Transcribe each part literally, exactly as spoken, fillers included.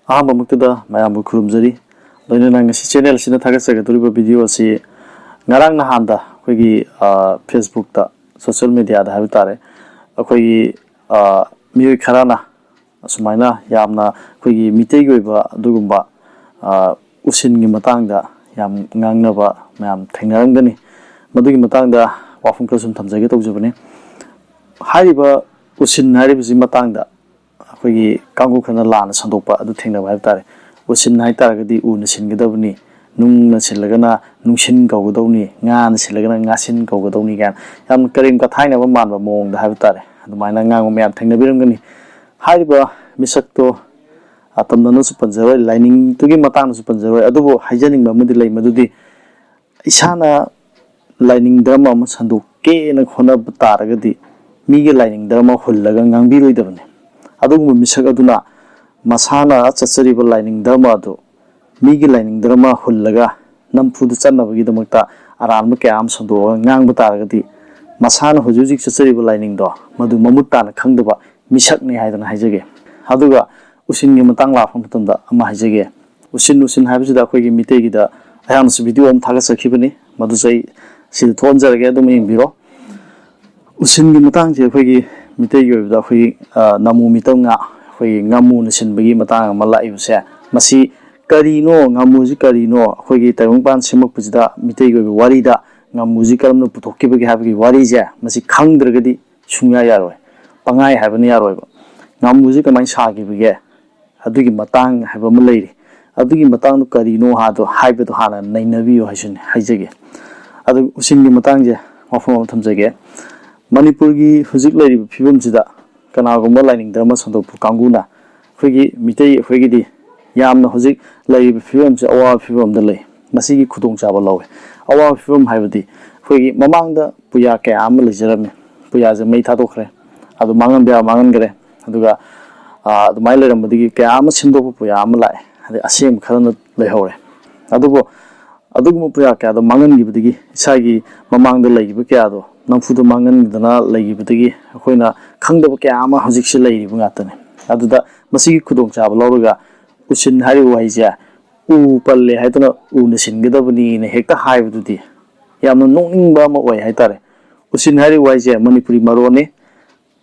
ꯑꯍꯥꯟꯕꯃꯛꯇꯗ ꯃꯌꯥꯝꯕꯨ ꯈꯨꯔꯨꯝꯖꯔꯤ꯫ ꯂꯣꯏꯅꯅ ꯉꯁꯤ ꯆꯦꯅꯦꯜ ꯑꯁꯤꯅ ꯊꯥꯒꯠꯆꯒꯗꯧꯔꯤꯕ ꯚꯤꯗꯤꯑꯣ ꯑꯁꯤ ꯉꯔꯥꯡ ꯅꯍꯥꯟꯗ ꯑꯩꯈꯣꯏꯒꯤ, ꯑ, ꯐꯦꯁꯕꯨꯛꯇ, ꯁꯣꯁꯤꯌꯦꯜ ꯃꯦꯗꯤꯌꯥꯗ ꯍꯥꯏꯕ ꯇꯥꯔꯦ, ꯑꯩꯈꯣꯏꯒꯤ, ꯑ, ꯃꯤꯑꯣꯏ ꯈꯔꯅ ꯑꯁꯨꯃꯥꯏꯅ ꯌꯥꯝꯅ ꯑꯩꯈꯣꯏꯒꯤ ꯃꯤꯇꯩꯒꯤ ꯑꯣꯏꯕ ꯑꯗꯨꯒꯨꯝꯕ, ꯑ, ꯎꯁꯤꯟꯒꯤ ꯃꯇꯥꯡꯗ ꯌꯥꯝ ꯉꯥꯡꯅꯕ ꯃꯌꯥꯝ ꯊꯦꯡꯅꯔꯝꯒꯅꯤ꯫ ꯃꯗꯨꯒꯤ ꯃꯇꯥꯡꯗ ꯋꯥꯐꯝ ꯈꯔ ꯁꯨꯝ ꯊꯝꯖꯒꯦ ꯇꯧꯖꯕꯅꯤ꯫ ꯍꯥꯏꯔꯤꯕ ꯎꯁꯤꯟ ꯍꯥꯏꯔꯤꯕꯁꯤ ꯃꯇꯥꯡꯗ ꯑꯩꯈꯣꯏꯒꯤ ꯀꯥꯡꯕꯨ ꯈꯔꯅ ꯂꯥꯟꯅ ꯁꯟꯗꯣꯛꯄ ꯑꯗꯨ ꯊꯦꯡꯅꯕ ꯍꯥꯏꯕ ꯇꯥꯔꯦ꯫ ꯎꯁꯤꯟ ꯍꯥꯏ ꯇꯥꯔꯒꯗꯤ ꯎꯅ ꯁꯤꯟꯒꯗꯕꯅꯤ, ꯅꯨꯡꯅ ꯁꯤꯜꯂꯒꯅ ꯅꯨꯡꯁꯤꯟ ꯀꯧꯒꯗꯧꯅꯤ, ꯉꯥꯅ ꯁꯤꯜꯂꯒꯅ ꯉꯥꯁꯤꯟ ꯀꯧꯒꯗꯧꯅꯤ ꯀꯥꯏꯅ ꯌꯥꯝꯅ ꯀꯔꯦꯝ ꯀꯊꯥꯏꯅꯕ ꯃꯥꯟꯕ ꯃꯑꯣꯡꯗ ꯍꯥꯏꯕ ꯇꯥꯔꯦ, ꯑꯗꯨꯃꯥꯏꯅ ꯉꯥꯡꯕ ꯃꯌꯥꯝ ꯊꯦꯡꯅꯕꯤꯔꯝꯒꯅꯤ꯫ ꯍꯥꯏꯔꯤꯕ ꯃꯤꯁꯛꯇꯣ, ꯑ, ꯇꯝꯅꯅꯁꯨ ꯄꯟꯖꯔꯣꯏ, ꯂꯥꯏꯅꯤꯡꯗꯨꯒꯤ ꯃꯇꯥꯡꯗꯁꯨ ꯄꯟꯖꯔꯣꯏ, ꯑꯗꯨꯕꯨ ꯍꯥꯏꯖꯅꯤꯡꯕ ꯑꯃꯗꯤ ꯂꯩ, ꯃꯗꯨꯗꯤ ꯏꯁꯥꯅ ꯂꯥꯏꯅꯤꯡ ꯙꯔꯃ ꯑꯃ ꯁꯟꯗꯣꯛꯀꯦꯅ ꯍꯣꯠꯅꯕ ꯇꯥꯔꯒꯗꯤ ꯃꯤꯒꯤ ꯂꯥꯏꯅꯤꯡ ꯙꯔꯃ ꯍꯨꯜꯂꯒ ꯉꯥꯡꯕꯤꯔꯣꯏꯗꯕꯅꯤ꯫ ꯑꯗꯨꯒꯨꯝꯕ ꯃꯤꯁꯛ ꯑꯗꯨꯅ ꯃꯁꯥꯅ ꯆꯠꯆꯔꯤꯕ ꯂꯥꯏꯅꯤꯡ ꯙꯔꯃ ꯑꯗꯨ ꯃꯤꯒꯤ ꯂꯥꯏꯅꯤꯡ ꯙꯔꯃ ꯍꯨꯜꯂꯒ ꯅꯝꯐꯨꯗ ꯆꯠꯅꯕꯒꯤꯗꯃꯛꯇ ꯑꯔꯥꯟꯕ ꯀꯌꯥ ꯑꯃ ꯁꯟꯗꯣꯛꯑꯒ ꯉꯥꯡꯕ ꯇꯥꯔꯒꯗꯤ ꯃꯁꯥꯅ ꯍꯧꯖꯤꯛ ꯍꯧꯖꯤꯛ ꯆꯠꯆꯔꯤꯕ ꯂꯥꯏꯅꯤꯡꯗꯣ ꯃꯗꯨ ꯃꯃꯨꯠ ꯇꯥꯅ ꯈꯪꯗꯕ ꯃꯤꯁꯛꯅꯤ ꯍꯥꯏꯗꯅ ꯍꯥꯏꯖꯒꯦ꯫ ꯑꯗꯨꯒ ꯎꯁꯤꯟꯒꯤ ꯃꯇꯥꯡ ꯂꯥꯛꯄ ꯃꯇꯝꯗ ꯑꯃ ꯍꯥꯏꯖꯒꯦ꯫ ꯎꯁꯤꯟ, ꯎꯁꯤꯟ ꯍꯥꯏꯕꯁꯤꯗ ꯑꯩꯈꯣꯏꯒꯤ ꯃꯤꯇꯩꯒꯤꯗ ꯑꯩꯍꯥꯛꯅꯁꯨ ꯚꯤꯗꯤꯑꯣ ꯑꯃ ꯊꯥꯒꯠꯆꯈꯤꯕꯅꯤ, ꯃꯗꯨꯁꯨ ꯑꯩ ꯁꯤꯗ ꯊꯣꯛꯍꯟꯖꯔꯒꯦ, ꯑꯗꯨꯝ ꯌꯦꯡꯕꯤꯔꯣ꯫ ꯎꯁꯤꯟꯒꯤ ꯃꯇꯥꯡꯁꯦ ꯑꯩꯈꯣꯏꯒꯤ ꯃꯤꯇꯩꯒꯤ ꯑꯣꯏꯕꯗ ꯑꯩꯈꯣꯏꯒꯤ, ꯑ, ꯅꯥꯃꯨ ꯃꯤꯇꯝ ꯉꯥ, ꯑꯩꯈꯣꯏꯒꯤ ꯉꯥꯃꯨꯅ ꯁꯤꯟꯕꯒꯤ ꯃꯇꯥꯡ ꯑꯃ ꯂꯥꯛꯏꯕꯁꯦ, ꯃꯁꯤ ꯀꯔꯤꯅꯣ, ꯉꯥꯃꯨꯁꯤ ꯀꯔꯤꯅꯣ, ꯑꯩꯈꯣꯏꯒꯤ ꯇꯥꯏꯕꯪꯄꯥꯟ ꯁꯦꯝꯃꯛꯄꯁꯤꯗ ꯃꯤꯇꯩꯒꯤ ꯑꯣꯏꯕ ꯋꯥꯔꯤꯗ ꯉꯥꯃꯨꯁꯤ ꯀꯔꯝꯅ ꯄꯨꯊꯣꯛꯈꯤꯕꯒꯦ ꯍꯥꯏꯕꯒꯤ ꯋꯥꯔꯤꯁꯦ, ꯃꯁꯤ ꯈꯪꯗ꯭ꯔꯒꯗꯤ ꯁꯨꯡꯌꯥ ꯌꯥꯔꯣꯏ꯫ ꯄꯉꯥꯏ ꯍꯥꯏꯕꯅ ꯌꯥꯔꯣꯏꯕ꯫ ꯉꯥꯃꯨꯁꯤ ꯀꯃꯥꯏꯅ ꯁꯥꯈꯤꯕꯒꯦ? ꯑꯗꯨꯒꯤ ꯃꯇꯥꯡ ꯍꯥꯏꯕ ꯑꯃ ꯂꯩꯔꯤ꯫ ꯑꯗꯨꯒꯤ ꯃꯇꯥꯡꯗꯣ ꯀꯔꯤꯅꯣ ꯍꯥꯏꯗꯣ, ꯍꯥꯏꯕꯗꯣ ꯍꯥꯟꯅ ꯅꯩꯅꯕꯤꯌꯨ ꯍꯥꯏꯁꯤꯅꯤ, ꯍꯥꯏꯖꯒꯦ꯫ ꯑꯗꯨ ꯎꯁꯤꯟꯒꯤ ꯃꯇꯥꯡꯁꯦ ꯋꯥꯐꯝ ꯑꯃ ꯊꯝꯖꯒꯦ꯫ ꯃꯅꯤꯄꯨꯔꯒꯤ ꯍꯧꯖꯤꯛ ꯂꯩꯔꯤꯕ ꯐꯤꯕꯝꯁꯤꯗ ꯀꯅꯥꯒꯨꯝꯕ ꯂꯥꯏꯅꯤꯡ ꯙꯔꯃ ꯁꯟꯗꯣꯛꯄ ꯀꯥꯡꯕꯨꯅ ꯑꯩꯈꯣꯏꯒꯤ ꯃꯤꯇꯩ ꯑꯩꯈꯣꯏꯒꯤꯗꯤ ꯌꯥꯝꯅ ꯍꯧꯖꯤꯛ ꯂꯩꯔꯤꯕ ꯐꯤꯕꯝꯁꯦ ꯑꯋꯥꯕ ꯐꯤꯕꯝꯗ ꯂꯩ꯫ ꯃꯁꯤꯒꯤ ꯈꯨꯗꯣꯡꯆꯥꯕ ꯂꯧꯋꯦ꯫ ꯑꯋꯥꯕ ꯐꯤꯕꯝ ꯍꯥꯏꯕꯗꯤ ꯑꯩꯈꯣꯏꯒꯤ ꯃꯃꯥꯡꯗ ꯄꯨꯌꯥ ꯀꯌꯥ ꯑꯃ ꯂꯩꯖꯔꯝꯃꯤ꯫ ꯄꯨꯌꯥꯁꯦ ꯃꯩ ꯊꯥꯗꯣꯛꯈ꯭ꯔꯦ, ꯑꯗꯨ ꯃꯥꯡꯍꯟꯕ ꯌꯥꯕ ꯃꯥꯡꯍꯟꯈ꯭ꯔꯦ꯫ ꯑꯗꯨꯒ, ꯑ, ꯑꯗꯨꯃꯥꯏꯅ ꯂꯩꯔꯝꯕꯗꯒꯤ ꯀꯌꯥ ꯑꯃ ꯁꯦꯝꯗꯣꯛꯄ ꯄꯨꯌꯥ ꯑꯃ ꯂꯥꯛꯑꯦ, ꯑꯗꯩ ꯑꯁꯦꯡꯕ ꯈꯔꯅ ꯂꯩꯍꯧꯔꯦ꯫ ꯑꯗꯨꯕꯨ ꯑꯗꯨꯒꯨꯝꯕ ꯄꯨꯌꯥ ꯀꯌꯥꯗꯣ ꯃꯥꯡꯍꯟꯈꯤꯕꯗꯒꯤ, ꯏꯁꯥꯒꯤ ꯃꯃꯥꯡꯗ ꯂꯩꯈꯤꯕ ꯀꯌꯥꯗꯣ ꯅꯝꯐꯨꯗ ꯃꯥꯡꯍꯟꯗꯅ ꯂꯩꯈꯤꯕꯗꯒꯤ ꯑꯩꯈꯣꯏꯅ ꯈꯪꯗꯕ ꯀꯌꯥ ꯑꯃ ꯍꯧꯖꯤꯛꯁꯦ ꯂꯩꯔꯤꯕ ꯉꯥꯛꯇꯅꯤ꯫ ꯑꯗꯨꯗ ꯃꯁꯤꯒꯤ ꯈꯨꯗꯣꯡꯆꯥꯕ ꯂꯧꯔꯒ ꯎꯁꯤꯟ ꯍꯥꯏꯔꯤꯕ ꯋꯥꯍꯩꯁꯦ ꯎ ꯄꯜꯂꯦ ꯍꯥꯏꯗꯨꯅ ꯎꯅ ꯁꯤꯟꯒꯗꯕꯅꯤꯅ ꯍꯦꯛꯇ ꯍꯥꯏꯕꯗꯨꯗꯤ ꯌꯥꯝꯅ ꯅꯣꯛꯅꯤꯡꯕ ꯑꯃ ꯑꯣꯏ ꯍꯥꯏꯇꯥꯔꯦ꯫ ꯎꯁꯤꯟ ꯍꯥꯏꯔꯤꯕ ꯋꯥꯍꯩꯁꯦ ꯃꯅꯤꯄꯨꯔꯤ ꯃꯔꯣꯟꯅꯤ,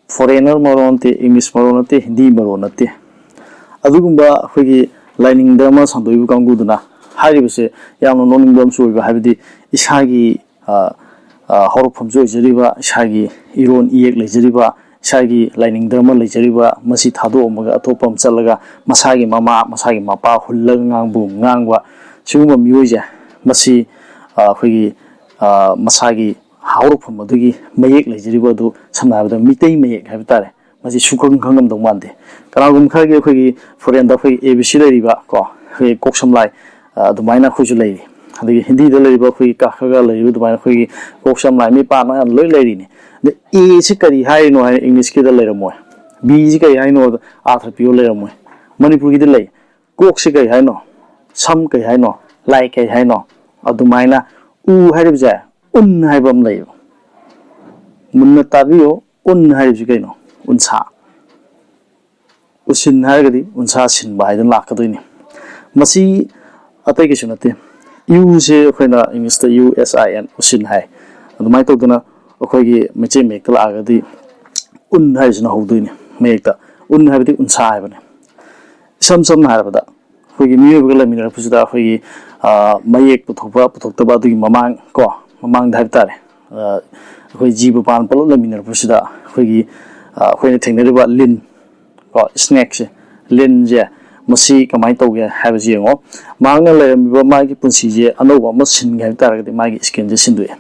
ꯐꯣꯔꯦꯅꯔ ꯃꯔꯣꯟ ꯅꯠꯇꯦ, ꯏꯪꯂꯤꯁ ꯃꯔꯣꯟ ꯅꯠꯇꯦ, ꯍꯤꯟꯗꯤ ꯃꯔꯣꯟ ꯅꯠꯇꯦ꯫ ꯑꯗꯨꯒꯨꯝꯕ ꯑꯩꯈꯣꯏꯒꯤ ꯂꯥꯏꯅꯤꯡ ꯙꯔꯃ ꯁꯟꯗꯣꯛꯏꯕ ꯀꯥꯡꯕꯨꯗꯨꯅ ꯍꯥꯏꯔꯤꯕꯁꯦ ꯌꯥꯝꯅ ꯅꯣꯛꯅꯤꯡꯕ ꯑꯃꯁꯨ ꯑꯣꯏꯕ, ꯍꯥꯏꯕꯗꯤ ꯏꯁꯥꯒꯤ, ꯑ, ꯑ, ꯍꯧꯔꯛꯐꯝꯁꯨ ꯑꯣꯏꯖꯔꯤꯕ, ꯏꯁꯥꯒꯤ ꯏꯔꯣꯟ ꯏꯌꯦꯛ ꯂꯩꯖꯔꯤꯕ, ꯏꯁꯥꯒꯤ ꯂꯥꯏꯅꯤꯡ ꯙꯔꯃ ꯂꯩꯖꯔꯤꯕ, ꯃꯁꯤ ꯊꯥꯗꯣꯛꯑꯝꯃꯒ ꯑꯇꯣꯞꯄ ꯑꯃ ꯆꯠꯂꯒ ꯃꯁꯥꯒꯤ ꯃꯃꯥ, ꯃꯁꯥꯒꯤ ꯃꯄꯥ ꯍꯨꯜꯂꯒ ꯉꯥꯡꯕ ꯉꯥꯡꯕ ꯁꯤꯒꯨꯝꯕ ꯃꯤꯑꯣꯏꯁꯦ, ꯃꯁꯤ, ꯑ, ꯑꯩꯈꯣꯏꯒꯤ, ꯑ, ꯃꯁꯥꯒꯤ ꯍꯧꯔꯛꯐꯝ ꯑꯗꯨꯒꯤ ꯃꯌꯦꯛ ꯂꯩꯖꯔꯤꯕ ꯑꯗꯨ, ꯁꯝꯅ ꯍꯥꯏꯔꯕꯗ ꯃꯤꯇꯩ ꯃꯌꯦꯛ ꯍꯥꯏꯕ ꯇꯥꯔꯦ, ꯃꯁꯤ ꯁꯨꯈꯪ ꯈꯪꯉꯝꯗꯧ ꯃꯥꯟꯗꯦ꯫ ꯀꯅꯥꯒꯨꯝꯕ ꯈꯔꯒꯤ ꯑꯩꯈꯣꯏꯒꯤ ꯐꯣꯔꯦꯟꯗ ꯑꯩꯈꯣꯏꯒꯤ ꯑꯦ ꯕꯤ ꯁꯤ ꯂꯩꯔꯤꯕ ꯀꯣ, ꯑꯩꯈꯣꯏꯒꯤ ꯀꯣꯛ ꯁꯝ ꯂꯥꯏ, ꯑ, ꯑꯗꯨꯃꯥꯏꯅ ꯑꯩꯈꯣꯏꯁꯨ ꯂꯩꯔꯤ꯫ ꯑꯗꯒꯤ ꯍꯤꯟꯗꯤꯗ ꯂꯩꯔꯤꯕ ꯑꯩꯈꯣꯏꯒꯤ ꯀ ꯈ ꯒ ꯂꯩꯔꯤꯕ ꯑꯗꯨꯃꯥꯏꯅ ꯑꯩꯈꯣꯏꯒꯤ ꯀꯣꯛ ꯁꯝ ꯂꯥꯏ ꯃꯤ ꯄꯥꯟꯕ ꯌꯥꯝ ꯂꯣꯏ ꯂꯩꯔꯤꯅꯤ꯫ ꯑꯗ ꯑꯦꯁꯤ ꯀꯔꯤ ꯍꯥꯏꯔꯤꯅꯣ ꯍꯥꯏꯅ ꯏꯪꯂꯤꯁꯀꯤꯗ ꯂꯩꯔꯝꯃꯣꯏ, ꯕꯤꯁꯤ ꯀꯔꯤ ꯍꯥꯏꯅꯣ ꯑꯥꯔꯊ ꯄꯤꯌꯣ ꯂꯩꯔꯝꯃꯣꯏ꯫ ꯃꯅꯤꯄꯨꯔꯒꯤꯗ ꯂꯩ꯫ ꯀꯣꯛꯁꯤ ꯀꯔꯤ ꯍꯥꯏꯅꯣ? ꯁꯝ ꯀꯔꯤ ꯍꯥꯏꯅꯣ? ꯂꯥꯏ ꯀꯔꯤ ꯍꯥꯏꯅꯣ? ꯑꯗꯨꯃꯥꯏꯅ ꯎ ꯍꯥꯏꯔꯤꯕꯁꯦ ꯎꯟ ꯍꯥꯏꯕ ꯑꯃ ꯂꯩꯌꯦꯕ꯫ ꯃꯨꯟꯅ ꯇꯥꯕꯤꯌꯨ, ꯎꯟ ꯍꯥꯏꯔꯤꯕꯁꯤ ꯀꯩꯅꯣ? ꯎꯟꯁꯥ꯫ ꯎꯁꯤꯟ ꯍꯥꯏꯔꯒꯗꯤ ꯎꯟꯁꯥ ꯁꯤꯟꯕ ꯍꯥꯏꯗꯅ ꯂꯥꯛꯀꯗꯣꯏꯅꯤ꯫ ꯃꯁꯤ ꯑꯇꯩ ꯀꯩꯁꯨ ꯅꯠꯇꯦ꯫ ꯌꯨꯁꯦ ꯑꯩꯈꯣꯏꯅ ꯏꯪꯂꯤꯁꯇ ꯌꯨ ꯑꯦꯁ ꯑꯥꯏ ꯑꯦꯟ, ꯎꯁꯤꯟ ꯍꯥꯏ꯫ ꯑꯗꯨꯃꯥꯏꯅ ꯇꯧꯗꯅ ꯑꯩꯈꯣꯏꯒꯤ ꯃꯩꯇꯩ ꯃꯌꯦꯛꯇ ꯂꯥꯛꯑꯒꯗꯤ ꯎꯟ ꯍꯥꯏꯔꯤꯁꯤꯅ ꯍꯧꯗꯣꯏꯅꯤ ꯃꯌꯦꯛꯇ꯫ ꯎꯟ ꯍꯥꯏꯕꯗꯤ ꯎꯟꯁꯥ ꯍꯥꯏꯕꯅꯤ꯫ ꯏꯁꯝ ꯁꯝꯅ ꯍꯥꯏꯔꯕꯗ, ꯑꯩꯈꯣꯏꯒꯤ ꯃꯤꯑꯣꯏꯕꯒ ꯂꯩꯃꯤꯟꯅꯔꯛꯄꯁꯤꯗ ꯑꯩꯈꯣꯏꯒꯤ, ꯑ, ꯃꯌꯦꯛ ꯄꯨꯊꯣꯛꯄ ꯄꯨꯊꯣꯛꯇꯕ ꯑꯗꯨꯒꯤ ꯃꯃꯥꯡ ꯀꯣ, ꯃꯃꯥꯡꯗ ꯍꯥꯏꯕ ꯇꯥꯔꯦ, ꯑ, ꯑꯩꯈꯣꯏ ꯖꯤꯕ ꯄꯥꯟꯕ ꯄꯨꯂꯞ ꯂꯩꯃꯤꯟꯅꯔꯛꯄꯁꯤꯗ ꯑꯩꯈꯣꯏꯒꯤ, ꯑ, ꯑꯩꯈꯣꯏꯅ ꯊꯦꯡꯅꯔꯤꯕ ꯂꯤꯟ ꯀꯣ, ꯁ꯭ꯅꯦꯛꯁꯦ, ꯂꯤꯟꯁꯦ, ꯃꯁꯤ ꯀꯃꯥꯏꯅ ꯇꯧꯒꯦ ꯍꯥꯏꯕꯁꯤ ꯌꯦꯡꯉꯣ꯫ ꯃꯍꯥꯛꯅ ꯂꯩꯔꯝꯃꯤꯕ ꯃꯥꯒꯤ ꯄꯨꯟꯁꯤꯁꯦ ꯑꯅꯧꯕ ꯑꯃ ꯁꯤꯟꯒꯦ ꯍꯥꯏꯕ ꯇꯥꯔꯒꯗꯤ ꯃꯥꯒꯤ ꯁ꯭ꯀꯤꯟꯁꯦ ꯁꯤꯟꯗꯣꯛꯑꯦ꯫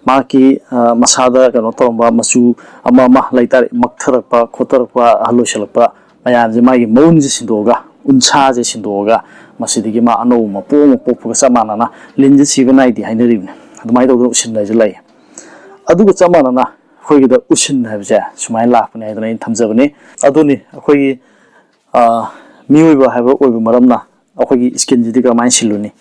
ꯃꯍꯥꯛꯀꯤ, ꯑ, ꯃꯁꯥꯗ ꯀꯩꯅꯣ ꯇꯧꯔꯝꯕ ꯃꯆꯨ ꯑꯃ ꯑꯃ ꯂꯩꯇꯥꯔꯦ, ꯃꯛꯊꯔꯛꯄ ꯈꯣꯠꯊꯔꯛꯄ, ꯑꯍꯜ ꯑꯣꯏꯁꯜꯂꯛꯄ ꯃꯌꯥꯝꯁꯦ ꯃꯥꯒꯤ ꯃꯎꯟꯁꯦ ꯁꯤꯟꯗꯣꯛꯑꯒ, ꯎꯟꯁꯥꯁꯦ ꯁꯤꯟꯗꯣꯛꯑꯒ, ꯃꯁꯤꯗꯒꯤ ꯃꯥ ꯑꯅꯧꯕ ꯃꯄꯣꯛ ꯑꯃ ꯄꯣꯛꯄꯒ ꯆꯞ ꯃꯥꯟꯅꯅ ꯂꯤꯟꯁꯦ ꯁꯤꯕ ꯅꯥꯏꯗꯦ ꯍꯥꯏꯅꯔꯤꯕꯅꯤ꯫ ꯑꯗꯨꯃꯥꯏꯅ ꯇꯧꯗꯅ ꯎꯁꯤꯟ ꯍꯥꯏꯁꯦ ꯂꯩ꯫ ꯑꯗꯨꯒ ꯆꯞ ꯃꯥꯟꯅꯅ ꯑꯩꯈꯣꯏꯒꯤꯗ ꯎꯁꯤꯟ ꯍꯥꯏꯕꯁꯦ ꯁꯨꯃꯥꯏꯅ ꯂꯥꯛꯄꯅꯦ ꯍꯥꯏꯗꯅ ꯑꯩꯅ ꯊꯝꯖꯕꯅꯤ꯫ ꯑꯗꯨꯅꯤ ꯑꯩꯈꯣꯏꯒꯤ, ꯑ, ꯃꯤꯑꯣꯏꯕ ꯍꯥꯏꯕ ꯑꯣꯏꯕ ꯃꯔꯝꯅ ꯑꯩꯈꯣꯏꯒꯤ ꯁ꯭ꯀꯤꯟꯁꯤꯗꯤ ꯀꯔꯝꯍꯥꯏꯅ ꯁꯤꯜꯂꯨꯅꯤ?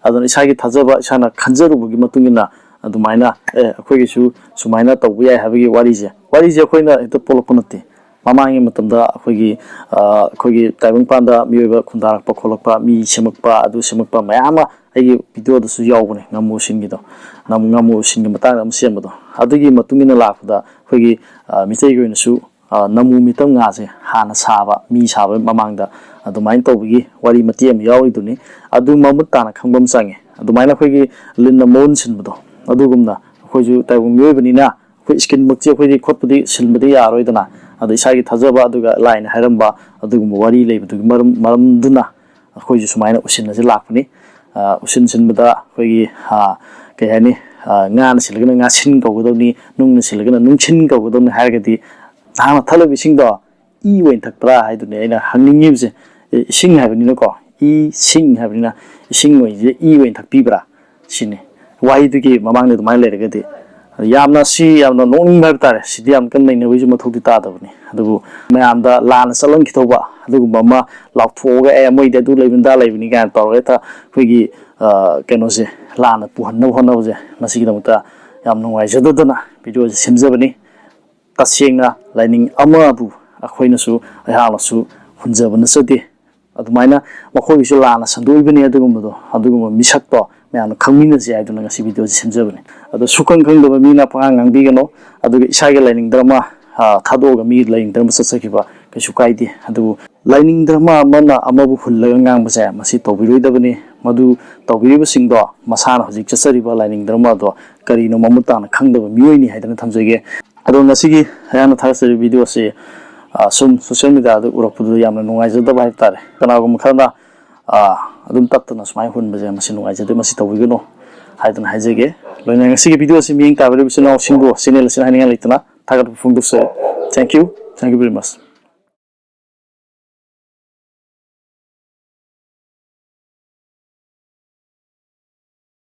ꯑꯗꯨꯅ ꯏꯁꯥꯒꯤ ꯊꯥꯖꯕ, ꯏꯁꯥꯅ ꯈꯟꯖꯔꯨꯕꯒꯤ ꯃꯇꯨꯡ ꯏꯟꯅ ꯑꯗꯨꯃꯥꯏꯅ, "ꯑꯦ, ꯑꯩꯈꯣꯏꯒꯤꯁꯨ ꯁꯨꯃꯥꯏꯅ ꯇꯧꯕ ꯌꯥꯏ" ꯍꯥꯏꯕꯒꯤ ꯋꯥꯔꯤꯁꯦ, ꯋꯥꯔꯤꯁꯦ ꯑꯩꯈꯣꯏꯅ ꯍꯦꯛꯇ ꯄꯣꯛꯂꯛꯄ ꯅꯠꯇꯦ꯫ ꯃꯃꯥꯡꯒꯤ ꯃꯇꯝꯗ ꯑꯩꯈꯣꯏꯒꯤ ꯑꯩꯈꯣꯏꯒꯤ ꯇꯥꯏꯕꯪꯄꯥꯟꯗ ꯃꯤꯑꯣꯏꯕ ꯈꯨꯟꯗꯥꯔꯛꯄ ꯈꯣꯠꯂꯛꯄ, ꯃꯤ ꯁꯦꯝꯃꯛꯄ, ꯑꯗꯨ ꯁꯦꯝꯃꯛꯄ ꯃꯌꯥꯝ ꯑꯃ ꯑꯩꯒꯤ ꯚꯤꯗꯤꯑꯣꯗꯁꯨ ꯌꯥꯎꯕꯅꯦ꯫ ꯉꯥꯃꯨ ꯁꯤꯟꯒꯤꯗꯣ, ꯉꯥꯃꯨ ꯁꯤꯟꯒꯤ ꯃꯇꯥꯡꯗ ꯑꯃ ꯁꯦꯝꯕꯗꯣ, ꯑꯗꯨꯒꯤ ꯃꯇꯨꯡ ꯏꯟꯅ ꯂꯥꯛꯄꯗ ꯑꯩꯈꯣꯏꯒꯤ ꯃꯤꯇꯩꯒꯤ ꯑꯣꯏꯅꯁꯨ ꯅꯃꯨ ꯃꯤꯇꯝ ꯉꯥꯁꯦ ꯍꯥꯟꯅ ꯁꯥꯕ, ꯃꯤ ꯁꯥꯕ ꯃꯃꯥꯡꯗ ꯑꯗꯨꯃꯥꯏꯅ ꯇꯧꯕꯒꯤ ꯋꯥꯔꯤ ꯃꯇꯦꯛ ꯑꯃ ꯌꯥꯎꯔꯤꯗꯨꯅꯤ꯫ ꯑꯗꯨ ꯃꯃꯨꯠ ꯇꯥꯅ ꯈꯪꯕ ꯑꯃ ꯆꯪꯉꯦ꯫ ꯑꯗꯨꯃꯥꯏꯅ ꯑꯩꯈꯣꯏꯒꯤ ꯂꯤꯟꯅ ꯃꯍꯨꯟ ꯁꯤꯟꯕꯗꯣ, ꯑꯗꯨꯒꯨꯝꯅ ꯑꯩꯈꯣꯏꯁꯨ ꯇꯥꯏꯕꯪ ꯃꯤꯑꯣꯏꯕꯅꯤꯅ ꯑꯩꯈꯣꯏ ꯏꯁꯀꯤꯟꯃꯛꯇꯤ ꯑꯩꯈꯣꯏꯗꯤ ꯈꯣꯠꯄꯗꯤ ꯁꯤꯟꯕꯗꯤ ꯌꯥꯔꯣꯏꯗꯅ꯫ ꯑꯗ ꯏꯁꯥꯒꯤ ꯊꯥꯖꯕ ꯑꯗꯨꯒ ꯂꯥꯏꯅ ꯍꯥꯏꯔꯝꯕ ꯑꯗꯨꯒꯨꯝꯕ ꯋꯥꯔꯤ ꯂꯩꯕꯗꯨꯒꯤ ꯃꯔꯝ ꯃꯔꯝꯗꯨꯅ ꯑꯩꯈꯣꯏꯁꯨ ꯁꯨꯃꯥꯏꯅ ꯎꯁꯤꯟ ꯑꯁꯤ ꯂꯥꯛꯄꯅꯤ꯫ ꯎꯁꯤꯟ ꯁꯤꯟꯕꯗ ꯑꯩꯈꯣꯏꯒꯤ ꯀꯩ ꯍꯥꯏꯅꯤ, ꯉꯥꯅ ꯁꯤꯜꯂꯒꯅ ꯉꯥꯁꯤꯟ ꯀꯧꯒꯗꯕꯅꯤ, ꯅꯨꯡꯅ ꯁꯤꯜꯂꯒꯅ ꯅꯨꯡꯁꯤꯟ ꯀꯧꯒꯗꯕꯅꯤ ꯍꯥꯏꯔꯒꯗꯤ ꯅꯍꯥꯛꯅ ꯊꯛꯂꯤꯕ ꯏꯁꯤꯡꯗꯣ ꯏ ꯑꯣꯏꯅ ꯊꯛꯄ꯭ꯔꯥ ꯍꯥꯏꯗꯨꯅꯤ ꯑꯩꯅ ꯍꯪꯅꯤꯡꯉꯤꯕꯁꯦ꯫ ꯏꯁꯤꯡ ꯍꯥꯏꯕꯅꯤꯅꯀꯣ, ꯏ ꯁꯤꯡ ꯍꯥꯏꯕꯅꯤꯅ ꯏꯁꯤꯡ ꯑꯣꯏꯁꯦ ꯏ ꯑꯣꯏꯅ ꯊꯛꯄꯤꯕ꯭ꯔꯥ ꯁꯤꯅꯤ꯫ ꯋꯥꯍꯩꯗꯨꯒꯤ ꯃꯃꯥꯡꯗ ꯑꯗꯨꯃꯥꯏꯅ ꯂꯩꯔꯒꯗꯤ ꯌꯥꯝꯅ ꯁꯤ ꯌꯥꯝꯅ ꯅꯣꯛꯅꯤꯡꯕ ꯍꯥꯏꯕ ꯇꯥꯔꯦ꯫ ꯁꯤꯗꯤ ꯌꯥꯝ ꯀꯟꯅ ꯅꯩꯅꯕꯒꯤꯁꯨ ꯃꯊꯧꯗꯤ ꯇꯥꯗꯕꯅꯤ꯫ ꯑꯗꯨꯕꯨ ꯃꯌꯥꯝꯗ ꯂꯥꯟꯅ ꯆꯠꯍꯟꯈꯤꯗꯧꯕ ꯑꯗꯨꯒꯨꯝꯕ ꯑꯃ ꯂꯥꯎꯊꯣꯛꯑꯒ "ꯑꯦ, ꯃꯣꯏꯗꯤ ꯑꯗꯨ ꯂꯩꯕꯅꯤ, ꯑꯗꯥ ꯂꯩꯕꯅꯤ" ꯀꯥꯏꯅ ꯇꯧꯔꯒ ꯍꯦꯛꯇ ꯑꯩꯈꯣꯏꯒꯤ ꯀꯩꯅꯣꯁꯦ ꯂꯥꯟꯅ ꯄꯨꯍꯟꯅꯕ ꯍꯣꯠꯅꯕꯁꯦ, ꯃꯁꯤꯒꯤꯗꯃꯛꯇ ꯌꯥꯝ ꯅꯨꯡꯉꯥꯏꯖꯗꯗꯅ ꯚꯤꯗꯤꯑꯣꯁꯦ ꯁꯦꯝꯖꯕꯅꯤ꯫ ꯇꯁꯦꯡꯅ ꯂꯥꯏꯅꯤꯡ ꯑꯃꯕꯨ ꯑꯩꯈꯣꯏꯅꯁꯨ, ꯑꯩꯍꯥꯛꯅꯁꯨ ꯍꯨꯟꯖꯕ ꯅꯠꯆꯗꯦ꯫ ꯑꯗꯨꯃꯥꯏꯅ ꯃꯈꯣꯏꯒꯤꯁꯨ ꯂꯥꯟꯅ ꯁꯟꯗꯣꯛꯏꯕꯅꯤ꯫ ꯑꯗꯨꯒꯨꯝꯕꯗꯣ, ꯑꯗꯨꯒꯨꯝꯕ ꯃꯤꯁꯛꯇꯣ ꯃꯌꯥꯝꯅ ꯈꯪꯃꯤꯟꯅꯁꯦ ꯍꯥꯏꯗꯨꯅ ꯉꯁꯤ ꯚꯤꯗꯤꯑꯣꯁꯦ ꯁꯦꯝꯖꯕꯅꯤ꯫ ꯑꯗꯣ ꯁꯨꯈꯪ ꯈꯪꯗꯕ ꯃꯤꯅ ꯄꯉꯥꯡ ꯉꯥꯡꯕꯤꯒꯅꯨ꯫ ꯑꯗꯨꯒ ꯏꯁꯥꯒꯤ ꯂꯥꯏꯅꯤꯡ ꯙꯔꯃ ꯊꯥꯗꯣꯛꯑꯒ ꯃꯤ ꯂꯥꯏꯅꯤꯡ ꯙꯔꯃ ꯆꯠꯆꯈꯤꯕ ꯀꯩꯁꯨ ꯀꯥꯏꯗꯦ꯫ ꯑꯗꯨꯕꯨ ꯂꯥꯏꯅꯤꯡ ꯙꯔꯃ ꯑꯃꯅ ꯑꯃꯕꯨ ꯍꯨꯜꯂꯒ ꯉꯥꯡꯕꯁꯦ ꯃꯁꯤ ꯇꯧꯕꯤꯔꯣꯏꯗꯕꯅꯤ꯫ ꯃꯗꯨ ꯇꯧꯕꯤꯔꯤꯕꯁꯤꯡꯗꯣ ꯃꯁꯥꯅ ꯍꯧꯖꯤꯛ ꯆꯠꯆꯔꯤꯕ ꯂꯥꯏꯅꯤꯡ ꯙꯔꯃ ꯑꯗꯣ ꯀꯔꯤꯅꯣ ꯃꯃꯨꯠ ꯇꯥꯅ ꯈꯪꯗꯕ ꯃꯤꯑꯣꯏꯅꯤ ꯍꯥꯏꯗꯅ ꯊꯝꯖꯒꯦ꯫ ꯑꯗꯣ ꯉꯁꯤꯒꯤ ꯑꯩꯍꯥꯛꯅ ꯊꯥꯒꯠꯆꯔꯤꯕ ꯚꯤꯗꯤꯑꯣ ꯑꯁꯤ ꯁꯨꯝ ꯁꯣꯁꯤꯌꯦꯜ ꯃꯦꯗꯤꯌꯥꯗ ꯎꯔꯛꯄꯗꯨꯗ ꯌꯥꯝꯅ ꯅꯨꯡꯉꯥꯏꯖꯗꯕ ꯍꯥꯏꯕ ꯇꯥꯔꯦ꯫ ꯀꯅꯥꯒꯨꯝꯕ ꯈꯔꯅ ꯑꯗꯨꯝ ꯇꯠꯇꯅ ꯁꯨꯃꯥꯏꯅ ꯍꯨꯟꯕꯁꯦ ꯃꯁꯤ ꯅꯨꯡꯉꯥꯏꯖꯗꯦ, ꯃꯁꯤ ꯇꯧꯕꯤꯒꯅꯨ ꯍꯥꯏꯗꯅ ꯍꯥꯏꯖꯒꯦ꯫ ꯂꯣꯏꯅ ꯉꯁꯤꯒꯤ ꯚꯤꯗꯤꯑꯣ ꯑꯁꯤ ꯃꯤꯠꯌꯦꯡ ꯇꯥꯕꯤꯔꯤꯕ ꯏꯆꯤꯟ ꯏꯅꯥꯎꯁꯤꯡꯕꯨ ꯆꯦꯅꯦꯜ ꯑꯁꯤꯅ ꯍꯥꯏꯅꯤꯡꯉꯥꯏ ꯂꯩꯇꯅ ꯊꯥꯒꯠꯄ ꯐꯣꯡꯗꯣꯛꯆꯔꯤ꯫ Thank you, thank you very much꯫